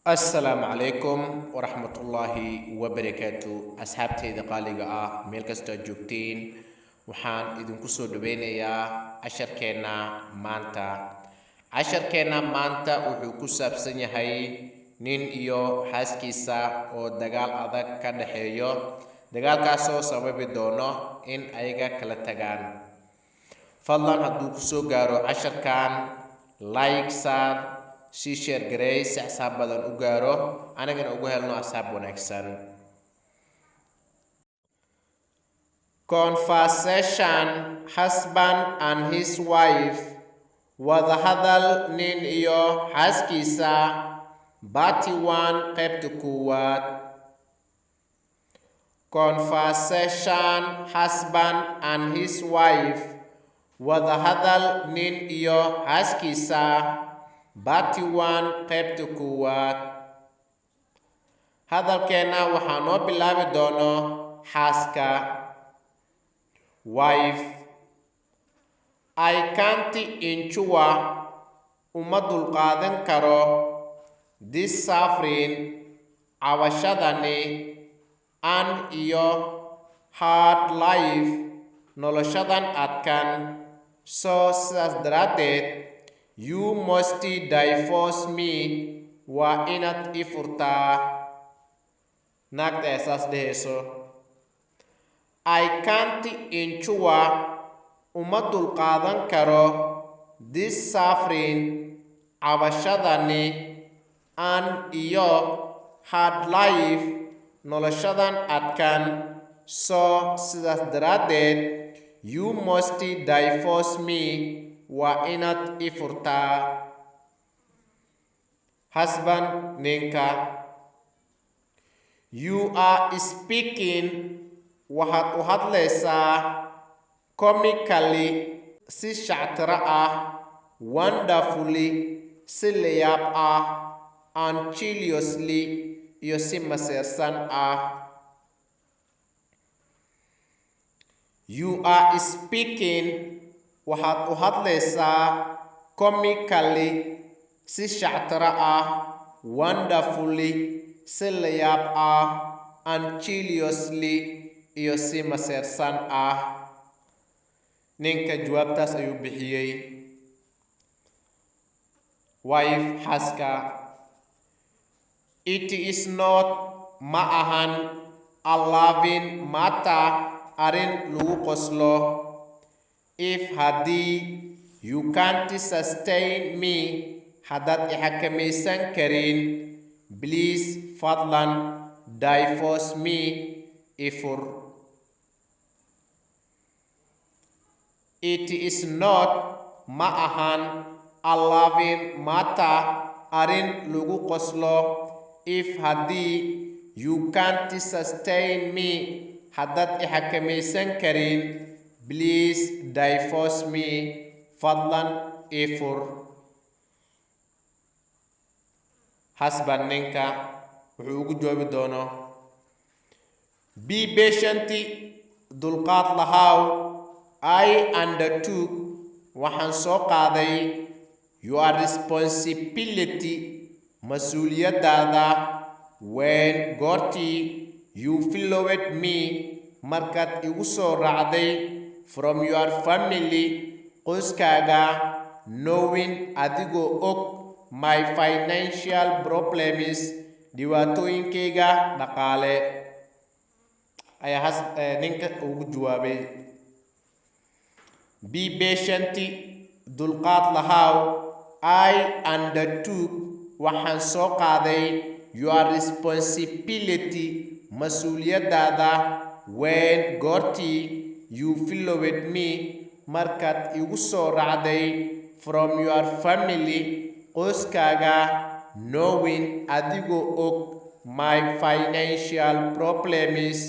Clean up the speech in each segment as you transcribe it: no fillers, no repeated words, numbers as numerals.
Assalaamu calaykum waraxmatullaahi wabarakaatu. Asxaabteyda qaaliga ah, meel kastoo aad joogtiin, waxaan idinku soo dhaweynayaa casharkeenna maanta. Casharkeenna maanta wuxuu ku saabsan yahay nin iyo xaaskiisa oo dagaal adag ka dhexeeyo, dagaalkaasoo sababi doono in ayaga kala tagaan. Fadlan hadduu kusoo gaaro casharkan, like saar, sii share gareey si asxaab badan u gaaro, anagana ugu helno asxaab wanaagsan. Conversation, husband and his wife, wadahadal nin iyo xaaskiisa. Part 1, qaybta koowaad. Conversation, husband and his wife, wadahadal nin iyo xaaskiisa. Part 1, qaybta koowaad. Hadalkeenna waxaa noo bilaabi doono xaaska. Wife: I can't endure, uma dulqaadan karo, this suffering, cabashadani, and iyo hard life, noloshadan adkan. So sidaas daraaddeed, you must divorce me, waa inaad i furtaa. Naagta ee saas dhehayso. I can't endure, uma dulqaadan karo, this suffering, cabashadani, and iyo hard life, noloshadan adkan. So sidaas daraaddeed, you must divorce me, waa inaad i furtaa. Husband, ninka: You are speaking, waxaad u hadlaysaa, comically, si shactiro ah, wonderfully, si layaab ah, and jealously, iyo si maseersan ah. You are speaking, waxaad u hadlaysaa, comically, si shactiro ah, wonderfully, si layaab ah, and jealously, iyo si maseersan ah. Ninka jawaabtaas ayuu bixiyey. Wife, xaaska: It is not, ma ahan, a laughing matter, arrin lagu qoslo, if haddii you can't sustain me, haddaad i xakamaysan karin. Please, fadlan, divorce me, i fur. It is not, ma ahan, a laughing matter, arrin lagu qoslo, if haddii you can't sustain me, haddaad i xakamaysan karin. Please divorce me, fadlan i fur. Husband, ninka, wuxuu ugu jawaabi doono: Be patient, dulqaad lahaw. I undertook, waxaan soo qaaday, your responsibility, mas-uuliyaddaada, when, goortii, you followed me, markaad igu soo raacday, from your family, qoyskaaga, knowing, adigoo og, my financial problems, dhibaatooyinkayga dhaqaale. Ayaa has ninka ugu jawaabay. Be patient, dulqaad lahaw. I undertook, waxaan soo qaaday, your responsibility, mas-uuliyaddaada, when, goortii, you followed me, markaad igu soo raacday, from your family, qoyskaaga, knowing, adigoo og, my financial problems,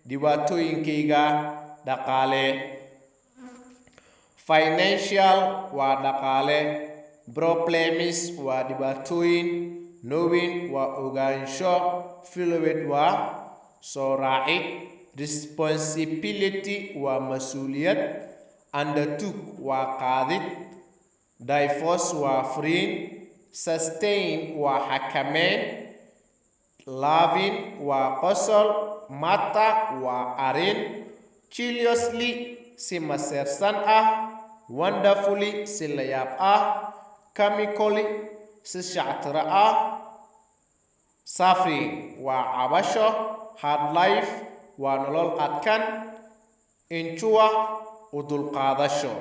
dhibaatooyinkayga dhaqaale. Financial waa dhaqaale, problems waa dhibaatooyin, knowing waa ogaansho, followed waa soo raacid, responsibility waa mas-uuliyad, undertook waa qaadid, divorce waa furiin, sustain waa xakameyn. Laughing waa qosol. Matter waa arrin. Jealously, si maseersan ah. Wonderfully, si layaab ah. Comically, si shactiro ah. Suffering waa cabasho. Hard life waa nolol adkan. Endure, u dulqaadasho.